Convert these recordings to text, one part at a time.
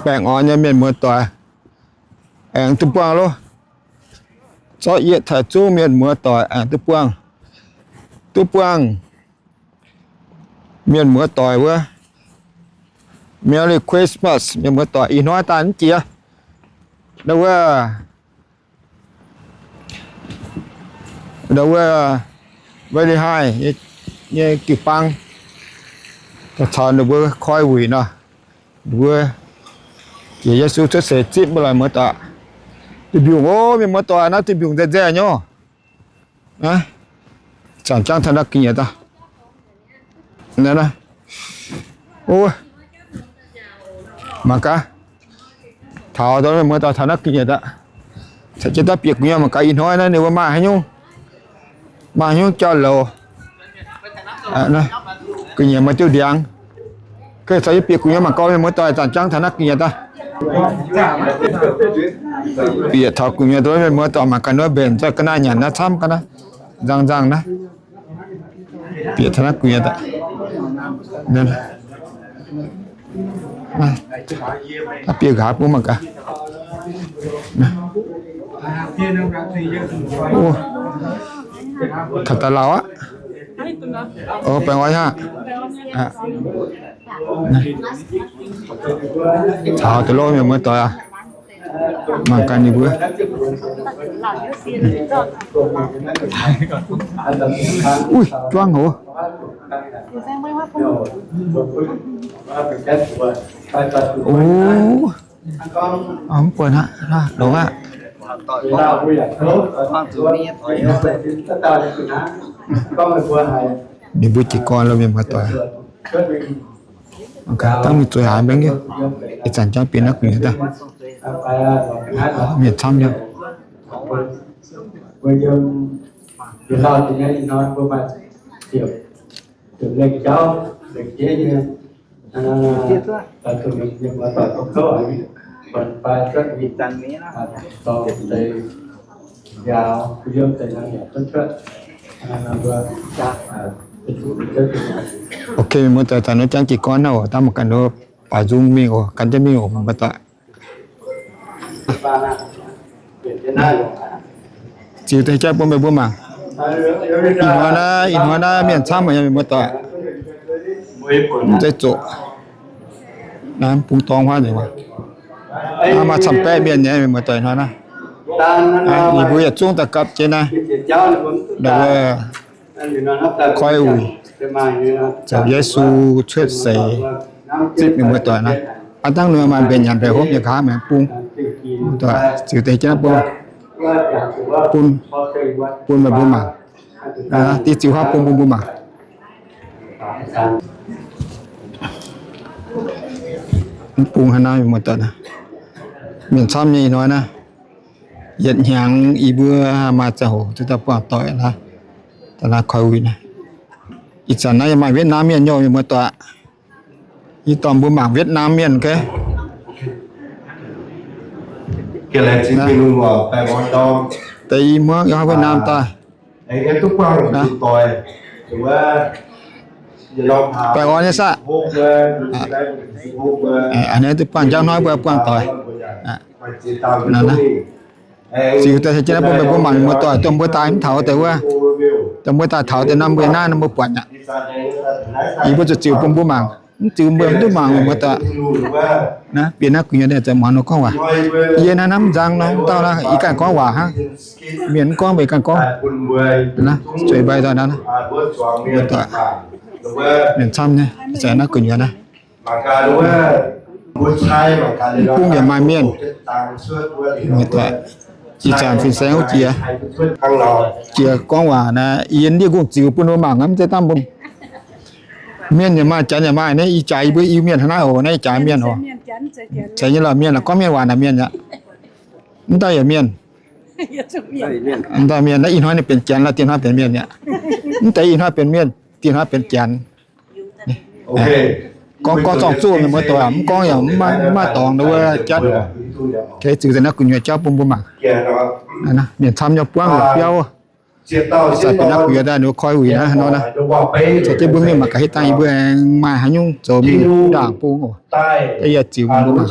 Baengh orn nyei mienh muoz doic, aengx duqv buangh loh. Zorqv yietc taaix zungv mienh muoz doic aengx duqv buangh, duqv buangh mienh muoz doic wuov. Merry Christmas mienh muoz doic, ih hnoi daaih mv jiex. Wuov, wuov Valley High nyei jiu-baang caux ninh mbuo koi wuic nor, ninh mbuo jiex Yesu cuotv seix zipv mbuo lorz mienh muoz doic. Duih mbiungc ov, mienh muoz doic, naaiv duih mbiungc nzaeng nzaeng nyei. Zanc jangv taux naaiv gu'nyuoz daaih. Mangc gaax, taux mienh muoz doic taux naaiv gu'nyuoz daaih. Caux jienv daaih bieqc gu'nyuoz mangc gaax ih hnoi naaiv ninh mbuo maaih haaix nyungc, maaih haaix nyungc jauv-louc. Gu'nyuoz maaih diuh ndiangx. Caux jienv bieqc gu'nyuoz mangc gaax mienh muoz doic, zanc jangv taux naaiv gu'nyuoz daaih. Bieqc taux gu'nyuoz mienh muoz doic mangc gaax, nduov mbenc zoi ga'naaiv nyanc naaiv camv ga'naaiv, nzang nzang naaiv. Bieqc taux naaiv gu'nyuoz daaih. Bieqc nqaaz bun mangc gaax. Kaux daaih lauh aqv. Baengh orn aqv. Caux deix loh mienh muoz doic aac. Mangc gaax ninh mbuo. Uix, juangv hoc. O, mv buatc aqv, longx aqv. Ninh mbuo jiez gorn loh mienh muoz doic. Dangh mingh zueiz haaix mbaengx, ih zanc jangv bieqc naaiv gu'nyuoz daaih, mienh camv nyei. Ok, mienh muoz doic, zanc naaiv jangv jiez gorn naaiv oc, dangh mangc gaax nduov baaix nzung mingh oc, gan jienv mingh oc, mienh muoz doic. Ziux deix jauv bun meih mbuo mangc. Ih hnoi naaiv, ih hnoi naaiv mienh camv nyei, mienh muoz doic. Mv zeiz zoqc. Naaiv bung dorng huaav nzengc. Naaiv maaih camv-baeqv mienh nyei, mienh muoz doic, ih hnoi naaiv. Yie mbuo yietc zungv daaih gapv jienv naaiv, koi wuic zoux Yesu cuotv seix zipv mienh muoz doic naaiv. Aav dangh ninh maaih mbenc nyanc mbaeqc hopv nyei nqa'haav maengx bung. Ziux deix jienv bung, bun, bun meih mbuo mangc. Div ziux huaav bung bun mbuo mangc. Mv bung hnangv naaiv, mienh muoz doic, mienh camv nyei ih hnoi naaiv. Yietc hnyangx yie mbuo maaih ziangh hoc duqv daaih buangh doic naaiv, daaih naaiv koi wuic naaiv. Ih zanc naaiv yaac maaih Vietnam mienh nyei, mienh muoz doic. Yie dorh mbuo mangc Vietnam mienh, ok. Deix i muangv yiem Vietnam daaih. Baengh orn nyei saah. Aa, naaiv duqv buangh njang hnoi mbuo buangh doic. Ziux daaih jienv naaiv bun meih mbuo mangc, mienh muoz doic, dongh mbuo daaih mv taux deix wuov, dongh mbuo daaih taux deix norm mbuo naaiv, norm mbuo buatc aqv. Yie mbuo zuqc ziux bun mbuo mangc. Mv ziux mbuo mv duqv mangc, mienh muoz doic. Naaiv bieqc naaiv gu'nyuoz ninh ziouc muangx ninh gorngv waac. Yie naaiv hnamv nzang nor, dauh naaiv ih ganh gorngv waac hnangv. Mienh mv gorngv, mbuo ih ganh gorngv. Zueiz mbai daaih naaiv, mienh muoz doic, mienh camv nyei, ih zanc naaiv gu'nyuoz naaiv. Bung yaac maaih mienh, mienh muoz doic. Ih zanc fin-saeng wuov jiex, jiex gorngv waac naaiv, yie ndiev kungx ziux bun mbuo mangc, mv zeiz dangh mbuo. Mienh yaac maaih, Janx yaac maaih, naaiv ih jaax yie mbuo Iu-Mienh hnangv naaiv oc, naaiv ih jaax mienh oc. Ceix nyei lorqc, mienh gorngv mienh waac naaic mienh aqv. Mv dauh yaac mienh. Mv dauh mienh, naaiv ih hnoi ninh benx Janx lorqc, dieh hnoi benx mienh aqv. Mv deix ih hnoi benx mienh, dieh hnoi benx Janx. Gorngv, gorngv zorng zuqv mienh muoz doic, mv gorngv yaac mv maaih dorngx wuov jatv. Ziux daaih naaiv gu'nyuoz jauv bun mbuo mangc. Mienh camv nyei buangv la'biauv. Zaqc deix naaiv gu'nyuoz daaih ninh mbuo koi wuic naaiv nor naaiv. Caux jienv mbuo mienh mangc gaax hitv dangh yie mbuo aengx maaih haaix nyungc zoux mingh ndaangc bung oc. Da'yietv ziux mbuo mangc.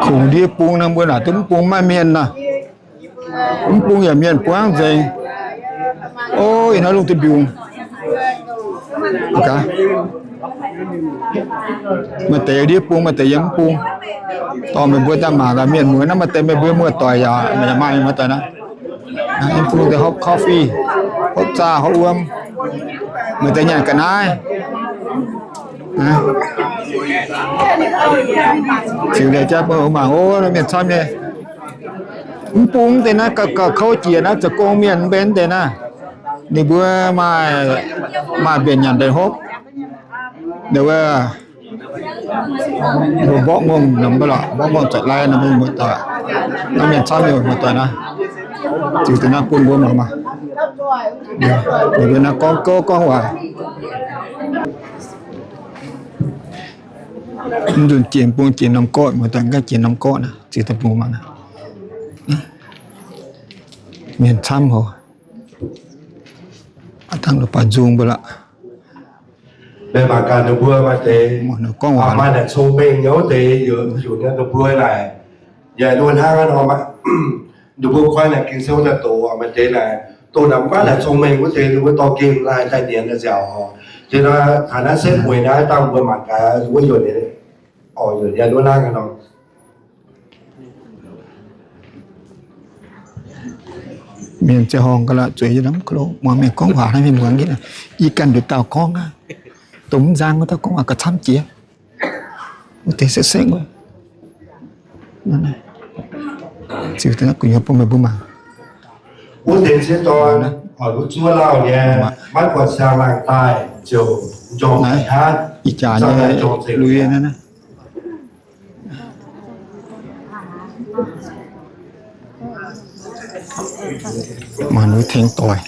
Kungx ndiev bung nor mbuo naaic duqv mv bung maaih mienh nor. Mv bung yaac mienh buangv nzengc. O, ih hnoi lungh duih mbiungc. Maaih deix ndiev bung, maaih deix yiem mv bung. Dorh meih mbuo daaih mangc gaax mienh muoz naaiv, maaih deix meih mbuo muoz-doic yaac maaih muoz-doic naaiv. Mv bung deix hopv coffee, hopv zaah, hopv wuom. Maaih deix nyanc ga'naaiv. Ziux liuz jaav bun mbuo mangc, o, mienh camv nyei. Mv bung deix naaiv gauh kouv jiex naaiv, zoux gong mienh mv benx deix naaiv. Ninh mbuo maaih, maaih mbienc nyanc deix hopv. Mbuo mborqv ngongh nor mv baac lorqc, mborqv ngongh zoux lai nor mbuo muoz-doic. Naaiv mienh camv nyei muoz-doic naaiv. Ziux deix naaiv bun mbuo mangc maah. Ninh mbuo naaiv gorngv gouv gorngv waac. Mv nzunc jiex bung jiex norm gorqv, muoz-doic ganh jiex norm gorqv naaiv, ziux daaih bun mbuo mangc naaiv. Mienh camv hoc. Aav dangh la'baaix nzung mbuo lorqc. Meih mangc gaax ninh mbuo maaih deix gorngv waac maaih naaic cong-mengh nyei wuov deix, yaac ninh mbuo naaic, yaac ninh mbuo hnangv nor, ninh mbuo koi naaic gengh se wuov daaih doqc maaih deix naaic, doqc naaic mv maaih naaic cong-mengh wuov deix, ninh mbuo dorh gengh laaih daaih nienx naaic nziaauc oc. Deix nor taux naaiv setv mueiz naaiv dangh mbuo mangc gaax wuov youc, oc, youc yaac wuov hnangv nor. Mienh ziangh horngh ga'laqc zueiz yie lamh klo, muangx mienh gorngv waac naaiv mienh muangx ginv, yie ganh nduqc dauh gorngv aqv. Dongh mv nzang wuov dauh gorngv waac gauh camv jiex. Wuov deix sekv-sekv wuov. Ziux daaih naaiv gu'nyuoz bun meih mbuo mangc. Wuov deix sieqv dorn, oix zuov lauh nyei, maiv buatc siang-laangh daaih ziouc njorngc hnangv. Ih jaax nyei lui naaiv. Maaih nui tengx doic.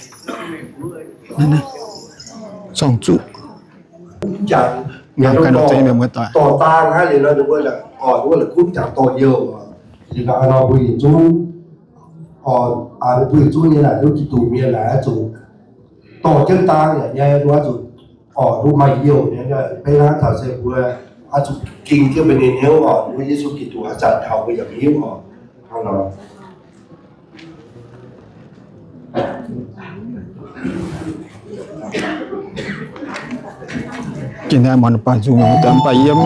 Zorng zuqv. Mangc gaax nor zeiz mienh muoz-doic. Mbuo yietc zungv, mbuo yietc zungv nyei naaic, duqv Giduc mienh naaic, oix zuqc dorh jienv dang yaac nyei, oix zuqc oc, duqv maaih youh nyei, beiv hnangv taux se mbuo oix zuqc ging jienv mbuo nyei hnyouv oc, mbuo Yesu Giduc haaix zanc taux mbuo yaac hiuv oc. Hnangv nor. Gengh naaiv mangc baac nzung mv baac yiem,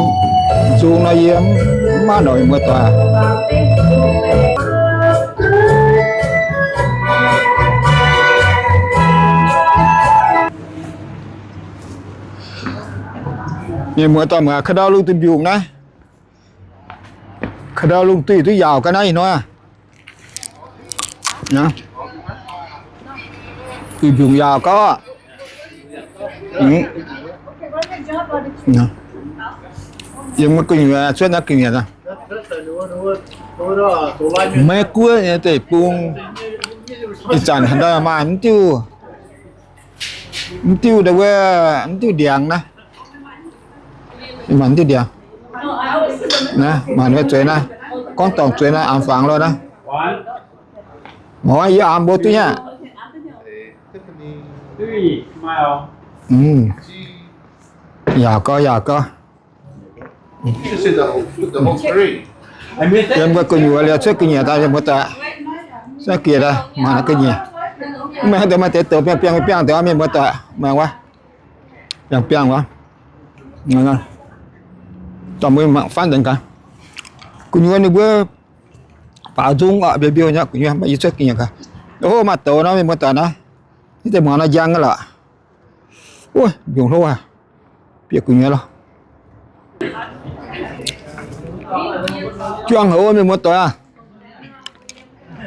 nzung nor yiem, mv maaih noic muoz-doic. Mienh muoz-doic, mangc gaax ka'ndau lungh duih mbiungc naaiv. Ka'ndau lungh duih duqv yaauc ga'naaiv ih hnoi. Duih mbiungc yaauc gauh. Yiem gu'nyuoz cuotv naaiv gu'nyuoz. Meiv Guoqv nyei deic-bung ih zanc haaix nor maaih mv diuh, mv diuh, mv diuh ndiangx naaiv. Maaih mv diuh ndiangx. Naaiv maaih zueiz naaiv, gorngv dorngc zueiz naaiv, aamx fangx loh naaiv. Mv yie aamx mbuo duqv nyei aqv. Yaauc gauh, yaauc gauh. Yiem gu'nyuoz liuz cuotv ga'nyiec daaih, mienh muoz-doic. Cuotv ga'nyiec daaih, mangc ga'nyiec. Mv baac maaih deix douc biangh biangh biangh deix, mienh muoz-doic, mangc wuov. Biangh biangh wuov. Dorh mbuo mangc faanv nzengc gaax. Gu'nyuoz ninh mbuo baaux nzung oc, mbiouh mbiouh nyei gu'nyuoz, mv baac yie cuotv ga'nyiec gaax. O, maaih douc nor, mienh muoz-doic naaiv. Naaiv deix muangx nor njang lorqc. Wuov, mbiungc hlo aqv. Bieqc gu'nyuoz lorqc. Juangc haic, mienh muoz-doic aah.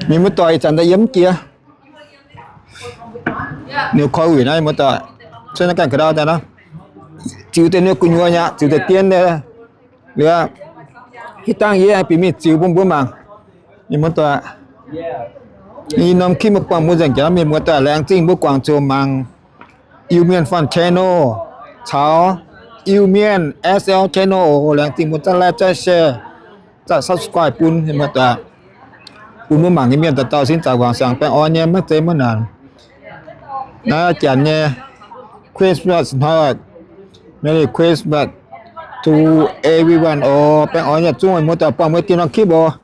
Mienh muoz-doic ih zanc daaih yiem mv jiex. Ninh koi wuic naaiv, mienh muoz-doic. Cuotv naaiv ganh ga'ndau daaih naaiv. Ziux deix ninh gu'nyuoz nyei aqv, ziux deix dien deix. Liuz, hitv dangh yie bieqc mingh ziux bun mbuo mangc. Mienh muoz-doic, i norm clip mbuo buangh mbuo nzengc jaax, mienh muoz-doic, laengz zingh mbuo guangc ziouc mangc Iu-Mienh Fun Channel caux Iu-Mienh S L Channel oc. Laengz zingh mbuo za'gengh like, za'gengh share. zaah subscribe bun, bun mbuo mangc nyei mienh dauh dauh sin zaangc wangc siangx baengh orn nyei, maiv zeiz maiv naanc. Naaiv janx nyei Christmas hnoi, Merry Christmas to everyone orqc. Baengh orn nyei zungv, muoz-doic buangh mbuo dinh norm clip oc.